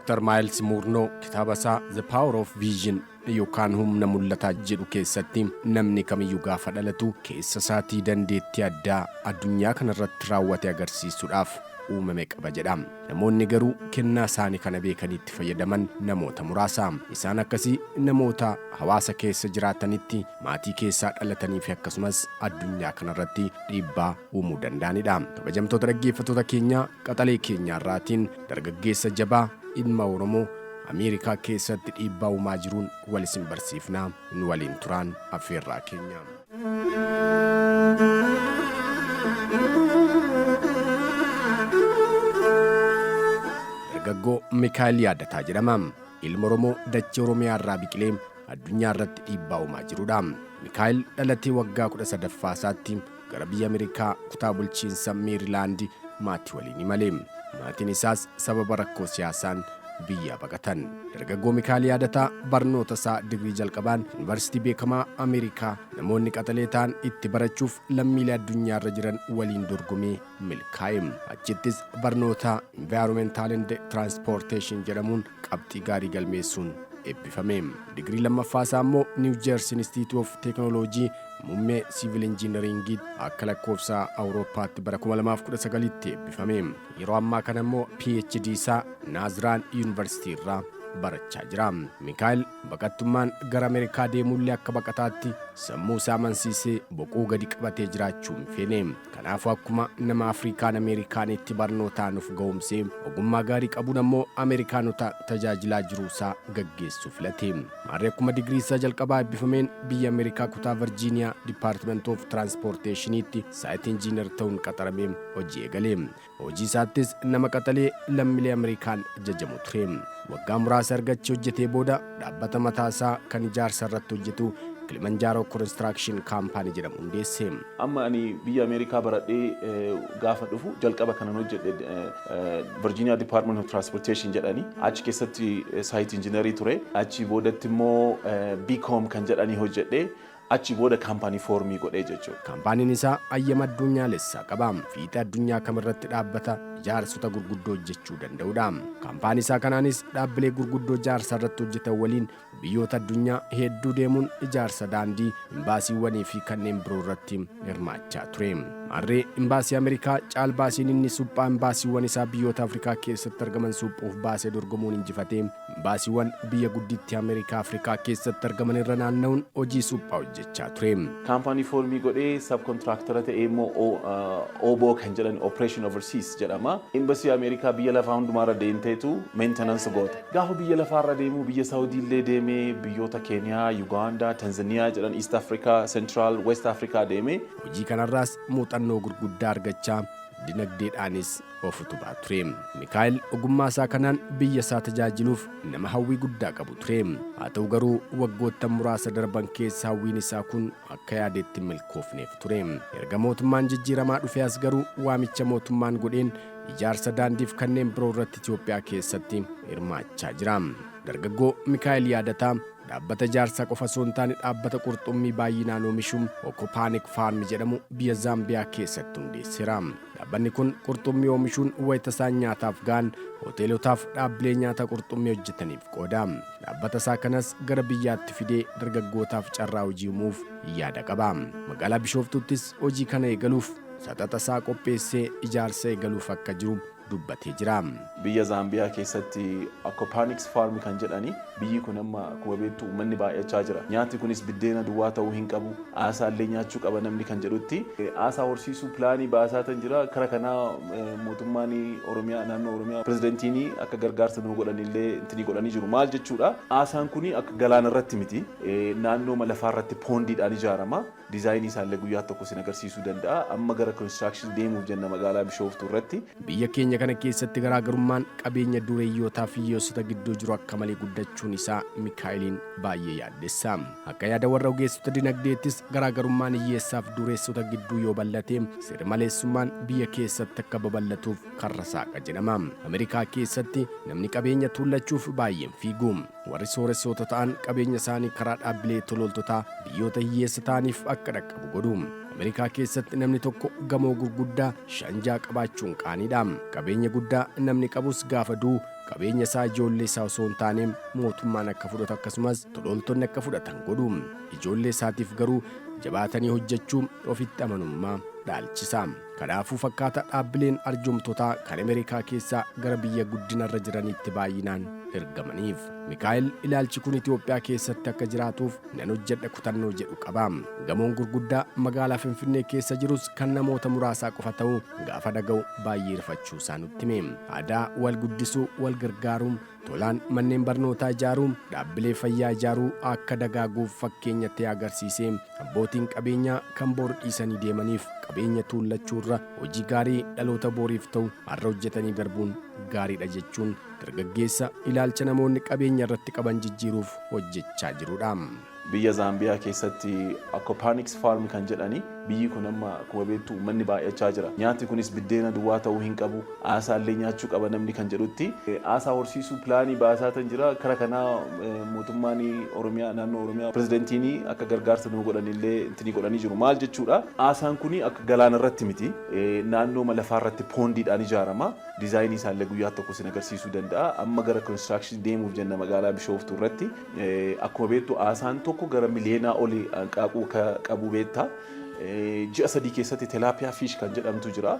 Dr. Myles Munroe kitaaba isaa The Power of Vision yookaan Humna Mul'ataa jedhu keessatti, namni kamiyyuu gaafa dhalatu keessa isaatii dandeettii addaa addunyaa kanarratti raawwate agarsiisuudhaaf uumame qaba jedha. Namoonni garuu kennaa isaanii kana beekanii itti fayyadaman namoota muraasa. Isaan akkasii namoota hawaasa keessa jiraatanitti, maatii keessaa dhalatanii fi akkasumas addunyaa kanarratti dhiibbaa uumuu danda'anidha. Kabajamtoota dhaggeeffattoota keenyaa, qaxalee keenyaarraatiin dargaggeessa jabaa ilma Oromoo Ameerikaa keessatti dhiibbaa uumaa jiruun wal isin barsiifnaa, nu waliin turaan affeerraa keenya. Dargaggoo Mikaa'el Yaadataa jedhama. Ilma Oromoo dachee Oromiyaa irraa biqilee addunyaa irratti dhiibbaa uumaa jirudha. Mikaa'el dhalatee waggaa 13ffaa isaatti gara biyya Ameerikaa kutaa bulchiinsa Meerilaandi maatii waliin imale. Maatiin isaas sababa rakkoo siyaasaan biyyaa baqatan. Dargaggoo Mikaa'el Yaadataa barnoota isaa digrii jalqabaan yuunivarsiitii beekamaa Ameerikaa namoonni qaxalee ta'an itti barachuuf lammiilee addunyaa irra jiran waliin dorgomee milkaa'e. Achittis barnoota Environmental and Transportation jedhamuun qabxii gaarii galmeessuun eebbifame. Digrii lammaffaa isaa immoo New Jersey Institute of Technology muummee Civil Engineering akka lakkoofsa Awurooppaatti bara 2019tti eebbifame. Yeroo ammaa kana immoo PhD isaa Naaziraan Yuunivarsiitii irraa barachaa jira. Mikaa'el baqattummaan gara Ameerikaa deemullee akka baqataatti sammuu isaa amansiisee boquu gadi qabatee jiraachuu hin feene. Kanaafuu akkuma nama Afrikaan Ameerikaanitti barnootaan of ga'umsee ogummaa gaarii qabuun ammoo Ameerikaanota tajaajilaa jiruu isaa gaggeessuu filate. Maarree akkuma digirii isaa jalqabaa eebbifameen biyya Ameerikaa kutaa Virgiiniyaa Department of Transportationiitti site engineer ta'uun qaxaramee hojii eegale. Hojii isaattis nama qaxalee lammiilee Ameerikaan jajamu ture. Waggaa muraasa ergachi hojjetee booda dhaabbata mataa isaa kan ijaarsa irratti hojjetu Kilimanjaaroo Construction Company jedhamu hundeesse. Amma ani biyya Ameerikaa baradhee gaafa dhufu jalqaba kanan hojjedhe Virginia Department of Transportation jedhani. Achi keessatti site engineerii ture. Achi boodatti immoo BCom kan jedhanii hojjedhe. Achi booda kaampaanii form godhee jechuudha. Kaampaaniin isaa ayyama addunyaalessaa qaba. Fiixee addunyaa kamirratti dhaabbata ijaarsota gurguddoo hojjechuu danda'udha. Kaampaanii isaa kanaanis dhaabbilee gurguddoo ijaarsa irratti hojjetan waliin biyyoota addunyaa hedduu deemuun ijaarsa daandii, imbaasiiwwanii fi kanneen biroo irratti hirmaachaa ture. Maarree imbaasii Ameerikaa caalbaasiin inni suphaa imbaasiiwwan isaa biyyoota Afrikaa keessatti argaman suphuuf baasee dorgomuun injifatee imbaasiiwwan biyya guddittii Ameerikaa Afrikaa keessatti argaman irra naanna'uun hojii suphaa hojjechaa ture. Kaampaanii form godhee subcontractor ta'ee immoo OBO kan jedhan, Operation Overseas jedhama. Embassy Ameerikaa biyya lafaa hundumaarra deemteetu maintenance goota. Gaafa biyya lafaarra deemu biyya Saawudii illee deemee, biyyoota Keeniyaa, Yugaandaa, Tanzaniyaa jedhan, East Africa, Central, West Africa deemee. Hojii kanarraas muuxannoo gurguddaa argachaa dinagdeedhaanis of utubaa ture. Mikaa'el ogummaa isaa kanaan biyya isaa tajaajiluuf nama hawwii guddaa qabu ture. Haa ta'u garuu waggoottan muraasa darban keessa hawwiin isaa kun akka yaadetti milkoofneef ture. Erga mootummaan jijjiiramaa dhufee as garuu waamicha mootummaan godheen ijaarsa daandiif kanneen biroo irratti Itoophiyaa keessatti hirmaachaa jira. Dargaggoo Mikaa'el Yaadataa dhaabbata ijaarsaa qofa osoo hin taane dhaabbata qurxummii baay'inaan oomishu Aquaponic Farm jedhamu biyya Zaambiyaa keessatti hundeesseera. Dhaabbanni kun qurxummii oomishuun wayita isaan nyaataaf ga'an hoteelotaaf dhaabbilee nyaata qurxummii hojjetaniif qooda. Dhaabbata isaa kanas gara biyyaatti fidee dargaggootaaf carraa hojii uumuuf yaada qaba. Magaalaa Bishooftuuttis hojii kana eegaluuf saxaxa isaa qopheessee ijaarsa eegaluuf akka jiru dubbatee jira. Biyya Zaambiyaa keessatti Aquaponics Farm kan jedhani, biyyi kun amma akkuma beektu uummanni baay'achaa jira. Nyaati kunis biddeena duwwaa ta'uu hin qabu. Aasaa illee nyaachuu qaba namni kan jedhutti. Aasaa horsiisuu plan baasaa tan jira. Kara kanaa mootummaan Oromiyaa, naannoo Oromiyaa, pirezidantiin akka gargaarsa nuu godhan illee intini godhanii jiru. Maal jechuudha? Aasaan kun akka galaana irratti miti. Naannoo lafaa irratti pondiidhaan ijaarama. Design isaallee guyyaa tokko sin agarsiisuu danda'a. Amma gara construction deemuuf jenna magaalaa Bishooftuu irratti. Biyya keenya kana keessatti garaagarummaan qabeenya dureeyyootaa fi hiyyeessota gidduu jiru akka malee guddachuun isaa Mikaa'eliin baay'ee yaaddessa. Akka yaada warra ogeessota dinagdeettis garaagarummaan hiyyeessaaf dureessota gidduu yoo bal'ate seera maleessummaan biyya keessatti akka babal'atuuf karra saaqa jedhama. Ameerikaa keessatti namni qabeenya tuullachuuf baay'een fiigu. Warri sooressoota ta'an qabeenya isaanii karaa dhaabbilee tolooltotaa biyyoota hiyyeessa ta'aniif akka dhaqqabu godhu. Ameerikaa keessatti namni tokko gamoo gurguddaa shanjaa qabaachuun qaaniidha. Qabeenya guddaa namni qabus gaafa du'u Qabeenya isaa ijoollee isaa osoo hin taane mootummaan akka fudhatu, akkasumas tololtonni akka fudhatan godhu. Ijoollee isaatiif garuu jabaatanii hojjechuu, ofitti amanummaa dhaalchisa. Kanaafuu fakkaata dhaabbileen arjoomtotaa kan Ameerikaa keessaa gara biyya guddinarra jiraniitti baay'inaan ergamaniif. Mikaa'el ilaalchi kun Itoophiyaa keessatti akka jiraatuuf nan hojjedha kutannoo jedhu qaba. Gamoon gurguddaa magaalaa Finfinnee keessa jirus kan namoota muraasaa qofa ta'uu gaafa dhaga'u baay'ee rifachuu isaa nutti hime. Aadaa wal guddisuu, wal gargaaruu, tolaan manneen barnootaa ijaaruu, dhaabbilee fayyaa ijaaruu akka dagaaguuf fakkeenya ta'e agarsiisee, abbootiin qabeenyaa kan boru dhiisanii deemaniif qabeenya tuullachuurra hojii gaarii dhaloota boriif ta'u har'a hojjetanii darbuun gaariidha jechuun dargaggeessa ilaalcha namoonni qabeenya irratti qaban jijjiiruuf hojjechaa jirudha. Biyya Zaambiyaa keessatti aquaponics farm kan jedhani, biyyi kun amma akkuma beektu uummanni baay'achaa jira. Nyaati kunis biddeena duwwaa ta'uu hin qabu. Aasaallee nyaachuu qaba namni kan jedhutti. Aasaa horsiisuu pilaanii baasaa tan jira. Kara kanaa mootummaan Oromiyaa, naannoo Oromiyaa, pirezidantiin akka gargaarsa nuu godhanillee intini godhanii jiru. Maal jechuudha? Aasaan kun akka galaana irratti miti. Naannoo lafaa irratti pondiidhaan ijaarama. Diizaayinii isaallee guyyaa tokko sin agarsiisuu danda'a. Amma gara construction deemuuf jenna magaalaa Bishooftuu irratti. Akkuma beektu aasaan tokko gara miliyoonaa olii hanqaaquu qabu beekta. Ji'a 3 keessatti tilapia fish kan jedhamtu jira.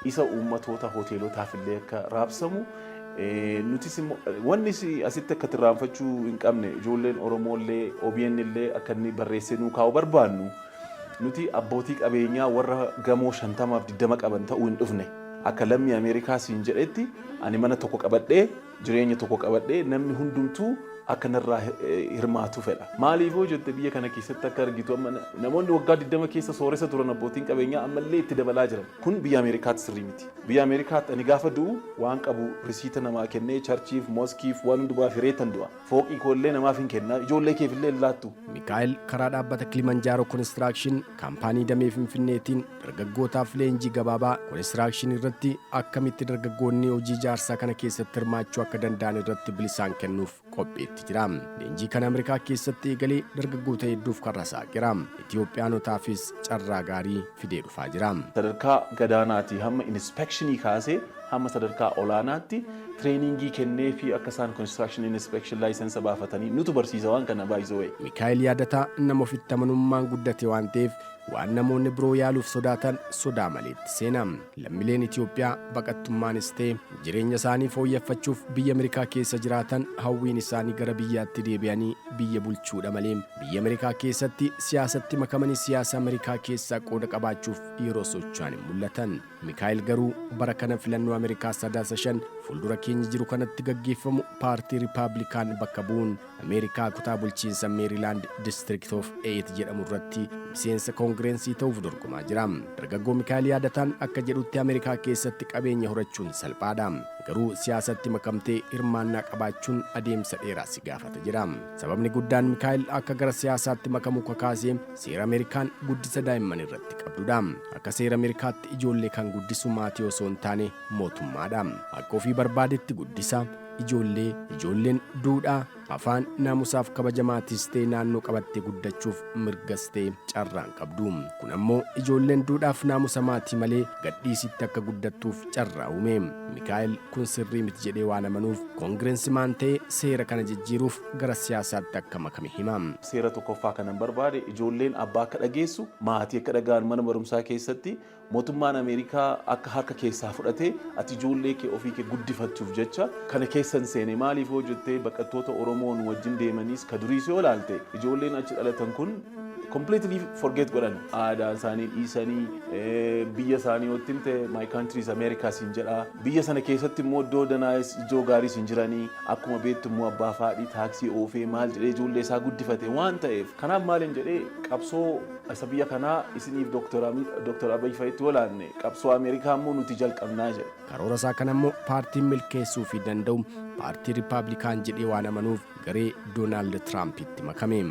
Isa uummatoota hoteelotaaf illee akka raabsamu. Nutis immoo wanni asitti akka irraanfachuu hin qabne, ijoolleen Oromoo illee OBN illee akka inni barreessee nuu kaa'u barbaannu, nuti abbootii qabeenyaa warra gamoo 50f 20 qaban ta'uu hin dhufne. Akka lammii Ameerikaa siin jedhetti, ani mana tokko qabadhee, jireenya tokko qabadhee, namni hundumtuu akka narraa hirmaatu fedha. Maaliif yoo jette, biyya kana keessatti akka argitu amma namoonni waggaa 20 keessa sooressa turan, abbootiin qabeenyaa, ammallee itti dabalaa jiran. Kun biyya Ameerikaatti sirrii miti. Biyya Ameerikaatti ani gaafa du'u waan qabu risiita namaa kennee, churchiif, mosqueiif, waan hundumaaf hireetan du'a. Fooqii koollee namaaf hin kenna, ijoollee keefillee hin laattu. Mikaa'el karaa dhaabbata Kilimanjaaroo Construction kaampaanii damee Finfinneetiin dargaggootaaf leenjii gabaabaa construction irratti akkamitti dargaggoonni hojii ijaarsaa kana keessatti hirmaachuu akka danda'an irratti bilisaan kennuuf qopheetti jira. Leenjii kana Ameerikaa keessatti eegalee dargaggoota hedduuf karra saaqeera. Itoophiyaanotaafis carraa gaarii fidee dhufaa jira. Sadarkaa gadaanaatii hamma inspectionii kaasee hamma sadarkaa olaanaatti trainingii kennee fi akka isaan construction inspection license baafatanii nutu barsiisa waan kana baay'isoo. Mikaa'el Yaadataa nama ofitti amanummaan guddate waan ta'eef, waan namoonni biroo yaaluuf sodaatan sodaa maleetti seena. Lammiileen Itoophiyaa baqattummaanis ta'e jireenya isaanii fooyyeffachuuf biyya Ameerikaa keessa jiraatan hawwiin isaanii gara biyyaatti deebi'anii biyya bulchuudha malee biyya Ameerikaa keessatti siyaasatti makamanii siyaasa Ameerikaa keessaa qooda qabaachuuf yeroo socho'an hin mul'atan. Mikaa'el garuu bara kana filannoo Ameerikaa Sadaasa 5 fuuldura keenya jiru kanatti gaggeeffamu paartii Ripaablikaan bakka bu'uun Ameerikaa kutaa bulchiinsa Meerilaand District of 8 jedhamu irratti miseensa koongireensii ta'uuf dorgomaa jira. Dargaggoo Mikaa'el Yaadataan akka jedhutti, Ameerikaa keessatti qabeenya horachuun salphaadha. Garuu siyaasatti makamtee hirmaannaa qabaachuun adeemsa dheeraa si gaafata jira. Sababni guddaan Mikaa'el akka gara siyaasaatti makamu kakaasee seera Ameerikaan guddisa daa'imman irratti qabdudha. Akka seera Ameerikaatti ijoollee kan guddisu maatii osoo hin taane mootummaadha. Akka ofii barbaadetti guddisa. Ijoollee ijoolleen duudhaa, afaan, naamusaaf kabaja maatiis ta'e naannoo qabattee guddachuuf mirgas ta'e carraan qabdu. Kun ammoo ijoolleen duudhaaf naamusa maatii malee gadhiisitti akka guddattuuf carraa uume. Mikaa'el kun sirrii miti jedhee waan amanuuf congressman ta'e seera kana jijjiiruuf gara siyaasaatti akka makame hima. Seera tokkoffaa kanan barbaade, ijoolleen abbaa akka dhageessu, maatii akka dhaga'an, mana barumsaa keessatti mootummaan Ameerikaa akka harka keessaa fudhatee ati ijoollee kee ofii kee guddifachuuf jecha kana keessan seene. Maaliif yoo jettee, baqattoota Oromoo nu wajjin deemaniis ka duriis yoo ilaalte, ijoolleen achi dhalatan kun completely forget godhan, aadaa isaanii dhiisanii. Biyya isaanii yoo himte, "My country is America" siin jedha. Biyya sana keessatti immoo iddoo danaayis, iddoo gaariis hin jiranii. Akkuma beektu immoo abbaa faadhii taaksii oofee maal jedhee ijoollee isaa guddifate waan ta'eef, kanaaf maaliin jedhee qabsoo isa biyya kanaa isiniif Dooktar Abiy fa'itti walaanne, qabsoo Ameerikaa immoo nuti jalqabnaa jedhe. Karoora isaa kana immoo paartiin milkeessuu fi danda'u paartii Ripaablikaan jedhee waan amanuuf garee Doonaald Tiraampitti makame.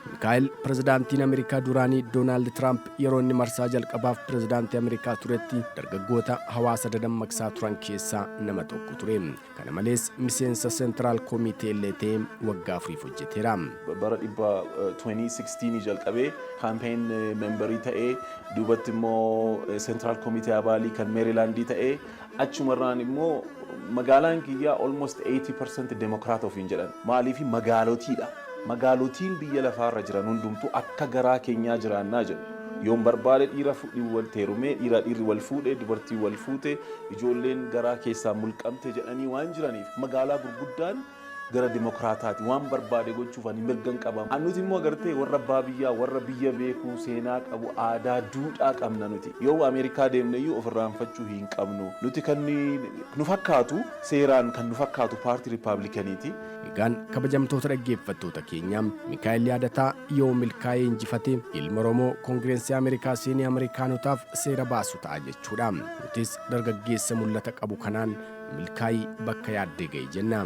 Mikaa'el pirezidaantiin Ameerikaa duraanii Doonaald Tiraamp yeroo inni marsaa jalqabaaf pirezidaantii Ameerikaa turetti dargaggoota hawaasa dadammaqsaa turan keessaa nama tokko ture. Kana malees miseensa Central Committee illee ta'ee waggaa 4f hojjeteera. Bara dhibba 2016 jalqabee campaign memberii ta'ee, duubatti immoo Central Committee abaalii kan Meerilaandii ta'ee, achumarraan immoo Magaalaan kiyyaa almost 80% Democrat ofiin jedhan. Maaliif? Magaalotiidha. Magaalotiin biyya lafaarra jiran hundumtuu akka garaa keenyaa jiraannaa jedhu. Yoon barbaade dhiira wal teerumee, dhiira dhiirri wal fuudhee, dubartii wal fuute, ijoolleen garaa keessaa mulqamte jedhanii waan jiraniif, magaalaa gurguddaan gara Dimokiraataati. Waan barbaade gochuuf ani mirgan qaba. Nuti immoo agartee warra abbaa biyyaa, warra biyya beekuu, seenaa qabu, aadaa, duudhaa qabna nuti. Yoo Ameerikaa deemne iyyuu ofirraanfachuu hin qabnu. Nuti kan nu fakkaatu, seeraan kan nu fakkaatu paartii Riippaabilikaniiti. Egaan kabajamtoota dhaggeeffattoota keenyaa, Mikaa'el Yaadataa yoo milkaa'ee injifate ilma Oromoo Koongireensii Ameerikaa seenee Ameerikaanotaaf seera baasu ta'a jechuudha. Nutis dargaggeessa mul'ata qabu kanaan milkaa'ii, bakka yaaddee ga'e jenna.